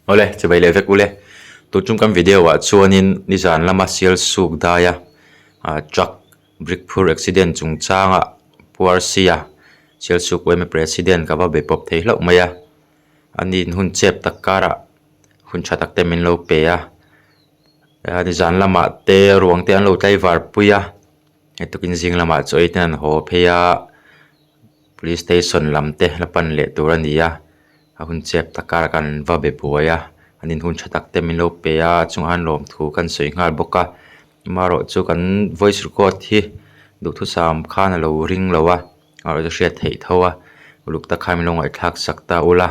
Awle, chibai leh vek ule. Tun chung kan video ah chuanin nizan lama sial suk daia ah truck brick phur accident chungchangah Pu Arsia Sialsuk yma president ka va be pawp thei hlauh mai a. Ani in hun chep tak karah hun tha tak te min lo pe a. Nizan lamah te ruang te an lo tlaivar pui a. Hei tukin zing lamah chaw ei ten an haw phei a police station lam te la pan leh tur a ni a a hun chep tak karah khan an va be buai a an in hun tha tak te min lo pe a a chungah hian lawmthu kan sawi nghal bawk a amaherawh chu kan voice record hi duhthusam khan a lo ring lo a amaherawh chu hriat theih tho a uluk tak khan min lo ngaihthlak sak ta ula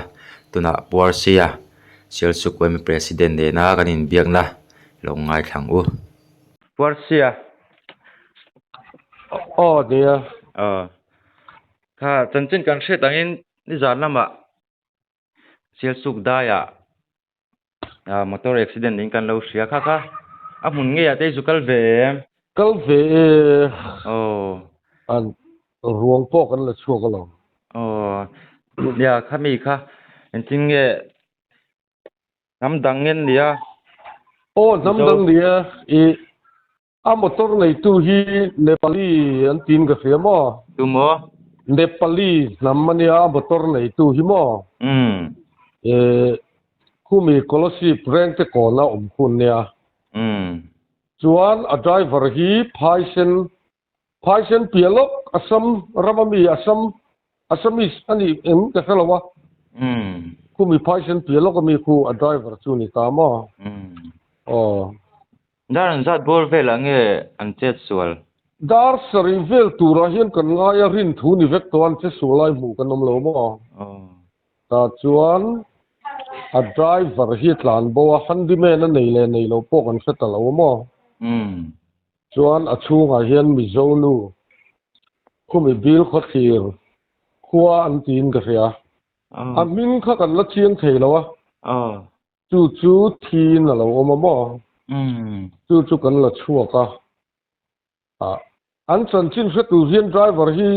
tunah Puarsia Sialsuk yma president nena kan inbiakna lo ngaithla ang u. Puarsia. Aw nia. Aw. Kha chanchin kan hriat angin nizan lamah Sialsuk daiah ah motor accident in kan lo hria kha kha a hmun ngei ah te i zu kal ve em? Kal ve e. Aw. An ruang pawh kan la chhuak alawm. Aw. Nia khami kha engtin nge Hnam dang ngen nia. Aw hnam dang nia i a motor neitu hi Nepali an tiin ka hria maw? Tu maw? Nepali hnam a nia a motor neitu hi maw? Umm. E khumi Kolosip rengte kawna awm khun nia. Umm. Chuan a driver hi Phaisen Phaisen piah lawk Assam ram a mi Assam Assamese a nih em ka hre lo a. Khumi Phaisen piah lawk a mi khu a driver chu ni ta maw? Aw. Dar an zat bawr velah nge an chet sual? Dar sarih vel turah hian kan ngai a rin thu ni vek tawh an che sual lai hmuh kan awm lo maw? Tah chuan a driver hi a tlan bo a, handyman a nei leh nei lo pawh kan hre ta lo maw? Chuan a chhungah hian Mizo nu khumi bil khawthlir khua an tiin ka hria. A hming kha kan la chiang thei lo a. Chu chu thiin a lo awm a maw? Chu chu kan la chhuak a. An chanchin hre tur hian driver hi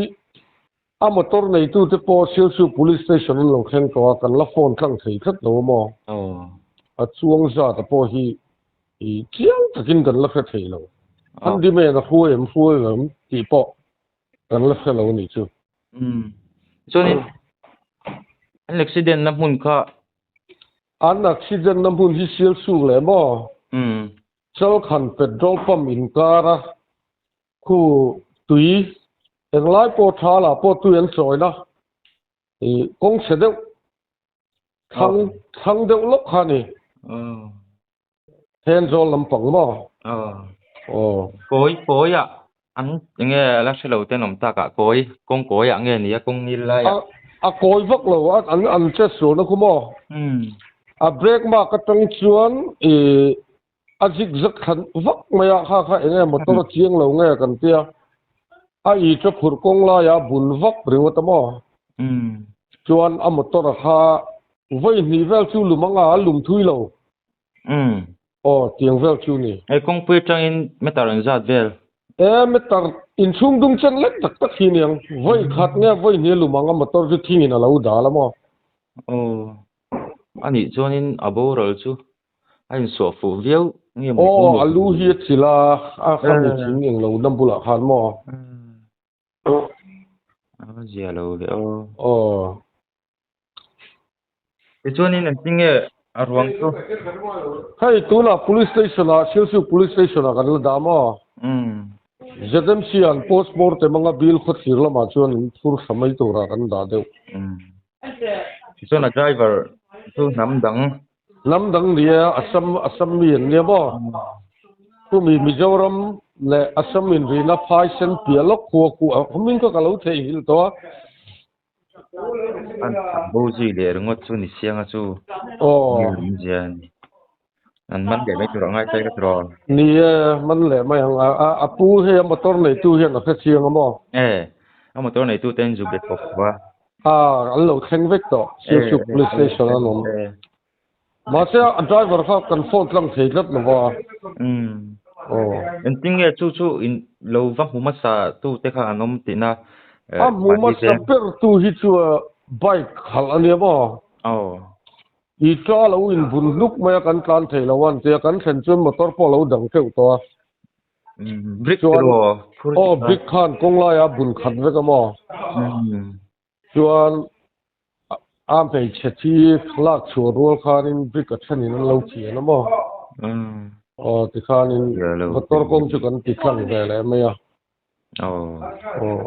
a motor neitute pawh Sialsuk Police Station an lo thleng tawh a, kan la phone tlang thei tlat lo a maw? A chuang zat a pawh hi I chiang takin kan la hre thei lo. Handyman a hruai em hruai lo em tih pawh kan la hre lo a nih chu. Umm. Chuanin an accident na hmun kha. An accident na hmun hi Sialsuk leh maw? Umm. Chalkhan petrol pump inkar a khu tui englai pawh tha lah pawh tui an chawi na i kawng chhe deuh Thlang thlang deuh lawk kha a ni. Thenzawl lampang maw? Aw. Kawi kawi ah an enge la hre lo ten awm tak ah kawi kawng kawi ah nge ni a kawng ngil lai ah. A kawi vak lo a an an che sual na khu maw? A brake mark atang chuan i a zig zag thlan vak mai a kha kha enge motor a chiang lo nge kan tia a i chu phurh kawng laia bun vak ringawt a maw chuan a motor a kha vawi hnih vel chu lum anga a lum thui lo aw tiang vel chu ni. Hei kawngpui atangin meter an zat vel. E meter inchhung dung chen lek tak tak hi aniang vawi khat nge vawi hnih a lum anga motor chu thingin a lo dal a maw. Aw anih chuanin a boral chu A insuah fuh viau nge maw? Aw, a lu hi a chilh a, a khami thing eng lo na bulah khan maw? A zia lo le aw. Aw. Tichuanin engtin nge a ruang chu? Hei tunah Police Station ah, Silchuk Police Station ah kan la dah maw? ZMC an postmortem anga bill khawthlir lamah chuan an phur thla mai turah kan dah deuh. Tichuan a driver chu hnam dang Hnam dang ni e, Assam Assam mi an nia maw? Chumi Mizoram leh Assam inrina phai sen piah lawk khua khu a hming kha ka lo theihnghilh tawh a. An bo zui leh ringawt chu ni sianga chu Aw. Ni zia a ni. An man leh mai tur a ngai ta tiraw? Ni e, man leh mai ang a. A pu hei a motor neitu hian a hre chiang a maw? E, a motor neitu te an zu bet bawk a. A, an lo thleng vek tawh, Sialsuk Police Station an awm. Mahse a driver kha kan phone tlang thei tlat lo va. Umm. Aw. Engtin nge chu chu in lo va hmu hmasa tu te kha an awm tihna? A hmu hmasa ber tu hi chu bike khalh a nia maw? Aw. I ta lo inbun hluk mai a kan tlan thei lo a an tia, kan thlen chuan motor pawh a lo dang teuh tawh a. Brick Chuan tiraw phur aw brick khan kawng laia a bun khat vek a maw? Chuan a hmeichhe thi lak chhuah rual khanin brick a thenin an lo thian a maw? Aw tikhanin motor kawng chu kan ti tlang ve leh mai a. Aw. Aw.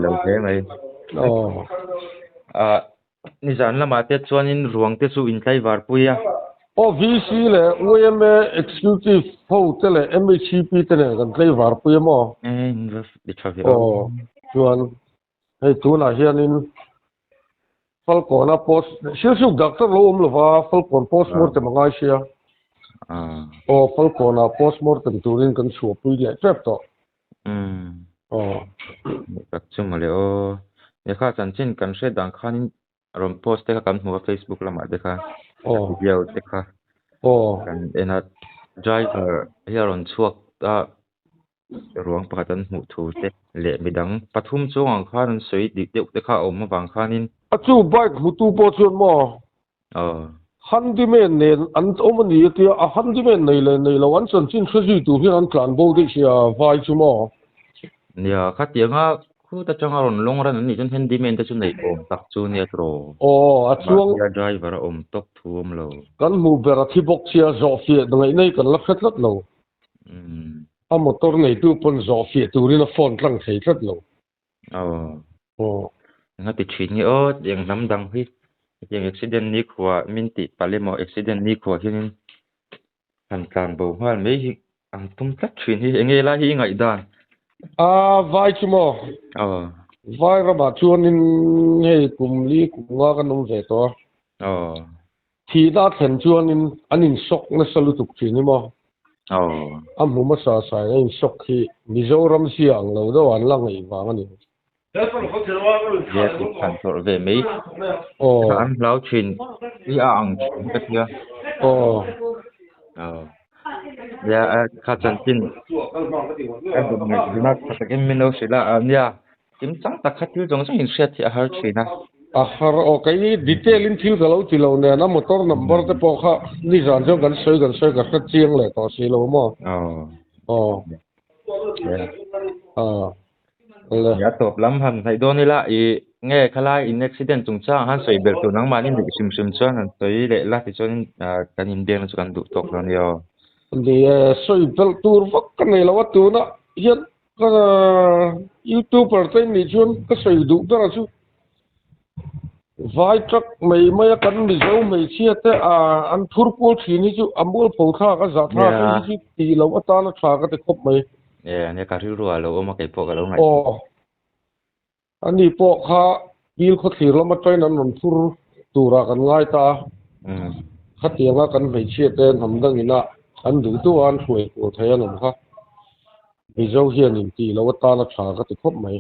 Lo hle mai. Aw. Ah nizan lamah te chuanin ruang te chu intlaivar pui a. Aw VC leh yma Executive ho te leh MHCP te nen kan tlaivar pui a maw? E in va ti tha ve aw. Aw chuan hei tunah hianin Falkawna post Silsuk doctor lo awm lova Falkawn postmortem a ngai sia. Aw Falkawna postmortem turin kan chhuahpui leh tep tawh. Aw. Tak chu mawle aw. Lehkha chanchin kan hriat dan khanin rawn post te kha kan hmu a Facebook lamah te kha. Aw. Video te kha. Aw. Kan en a driver hi a rawn chhuak a. Ruang pakhat an hmuh thu te leh midang pathum chuang ang khan an sawi dik deuh te kha a awm avang khanin. A chu bike hmutu pawh chuan maw? Aw. Handyman nen an awm a ni a tia, a handyman nei leh nei lo an chanchin hre zui tur hian an tlan bo daih sia vai chu maw? Nia, khatianga khut atanga rawn lawng ran an nih chuan handyman te chu nei awm tak chu nia tiraw? Aw, a chuang. Mahnia driver a awm tawp thu awm lo. Kan hmuh ber a thi bawk sia, zawhfiah ngaihna hi kan la hre tlat lo. A motor neitu pawn zawh fiah turin a phone tlang thei tlat lo. Aw. Aw. Enga ti thin nge aw tiang hnam dang hi hetiang accident ni khua min tih palh emaw accident ni khua hianin han tlan bo nghal mai hi an tum tlat thin hi enge lai hi i ngaihdan. A vai chu maw? Aw. Vai ramah chuanin hei kum li kum nga kan awm ve tawh a. Aw. Thihna a thlen chuanin an insawk nasa lutuk thin hi maw? A hmu hmasa sain a insawk hi Mizoram zia ang lo deuh an la ngaih vang a ni. Zia kut han tawrh ve mai. An hlau thin hi a ang thin ka tia. Nia kha chanchin a duh ngaih zuna tha takin min lo hrilh a nia. Kim chang tak kha thil zawng zawng in hriat hi a har thin a. A har aw, kei detail in thil ka lo ti lo nen a motor number te pawh kha nizan chuan kan sawi kan sawi ka hre chiang leh tawh si lo maw? Aw. Aw. Le. A tawp lam han hnaih dawn ila i nge khalai in accident chungchang han sawi belh tur nangmahni nih hrim hrim chuan han sawi leh la tichuan kan inbiakna chu kan duh tawk dawn nia aw. Ni e, sawi belh tur vak ka nei lo a tunah hian Ka youtuber te nih chuan ka sawi duh ber a chu vai truck mai mai a kan Mizo hmeichhia te an phur kual thin hi chu a mualpho thlak a zah thlak hi chu tih loh atana tha ka ti khawp mai. Nia nia ka rilru ah lo awm a kei pawh ka lo ngaih. Aw ani pawh kha Bill khawthlir lama train an rawn phur turah kan ngai ta a, khatianga kan hmeichhia te hnam dangin a an duh duh a an hruai kual thei an awm kha. Mizo hian intih loh atana tha ka ti khawp mai.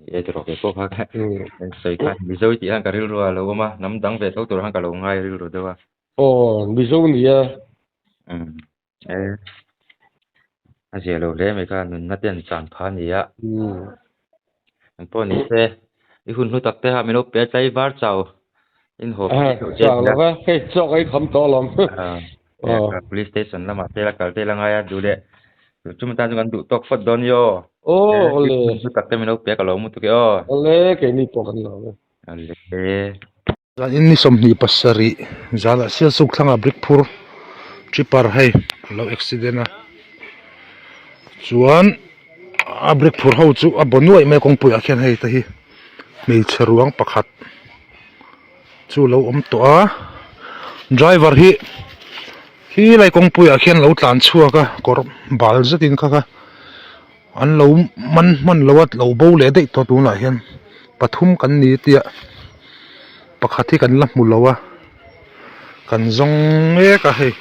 E ti rawh kei pawh kha sawi khan Mizo i tih hian ka rilru a lo awm a, hnam dang ve tho tur khan ka lo ngai rilru deuh a. Aw Mizo ni e. E a zia lo hle mai kha nunna te an chan pha a ni a. An pawh ni se i hun hlu tak te kha min lo pe a tlai var chau in haw phei tawh che a nia. Hei chawk ei kham tawh alawm. Police station lamah te la kal te la ngai a duh leh chumi tan chu kan duh tawk phawt dawn ni aw. Aw awle. Hun hlu tak te min lo pe a ka lo mu tuk e aw. Awle keini pawh kan lo e. Awle. Zanin ni 27 zanah Sialsuk thlangah brick phur tripper hei a lo accident a chuan a brick phur ho chu a baw nuaih mai a kawngpui ah khian hei te hi hmeichhe ruang pakhat chu lo awm tawh a driver hi khi lai kawngpui ah khian lo tlan chhuak a kawr bal zetin kha kha an lo man hman lo a lo bo leh daih tawh tunah hian pathum kan ni tia pakhat hi kan la hmu lo a kan zawng mek a hei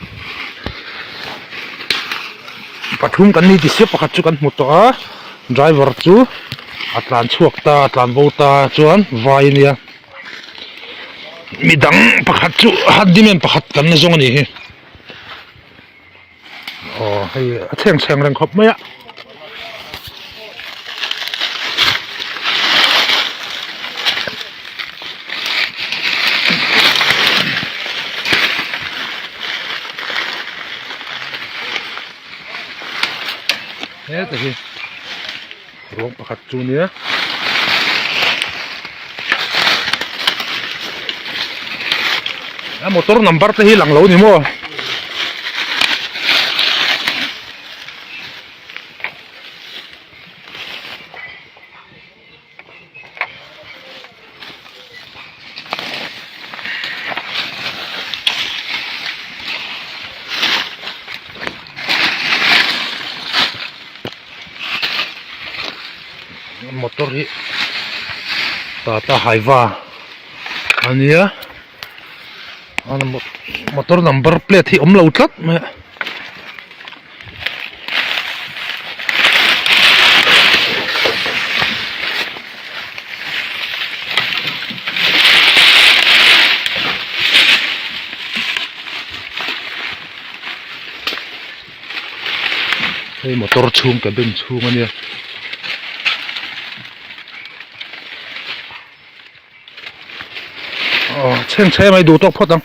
pathum kan ni ti sia pakhat chu kan hmu tawh a driver chu a tlan chhuak ta a tlan bo ta chuan vai a nia midang pakhat chu handyman pakhat kan la zawng a ni hi. Aw hei a chheng chheng reng khawp mai a. Heta hi ruang pakhat chu nia. A motor number te hi lang lo ni maw? Motor hi tata hyva a nia motor number plate hi awm lo tlat mai a. Hei motor chhung cabin chhung a nia. Aw chheng chhe mai duh tawk phawt ang.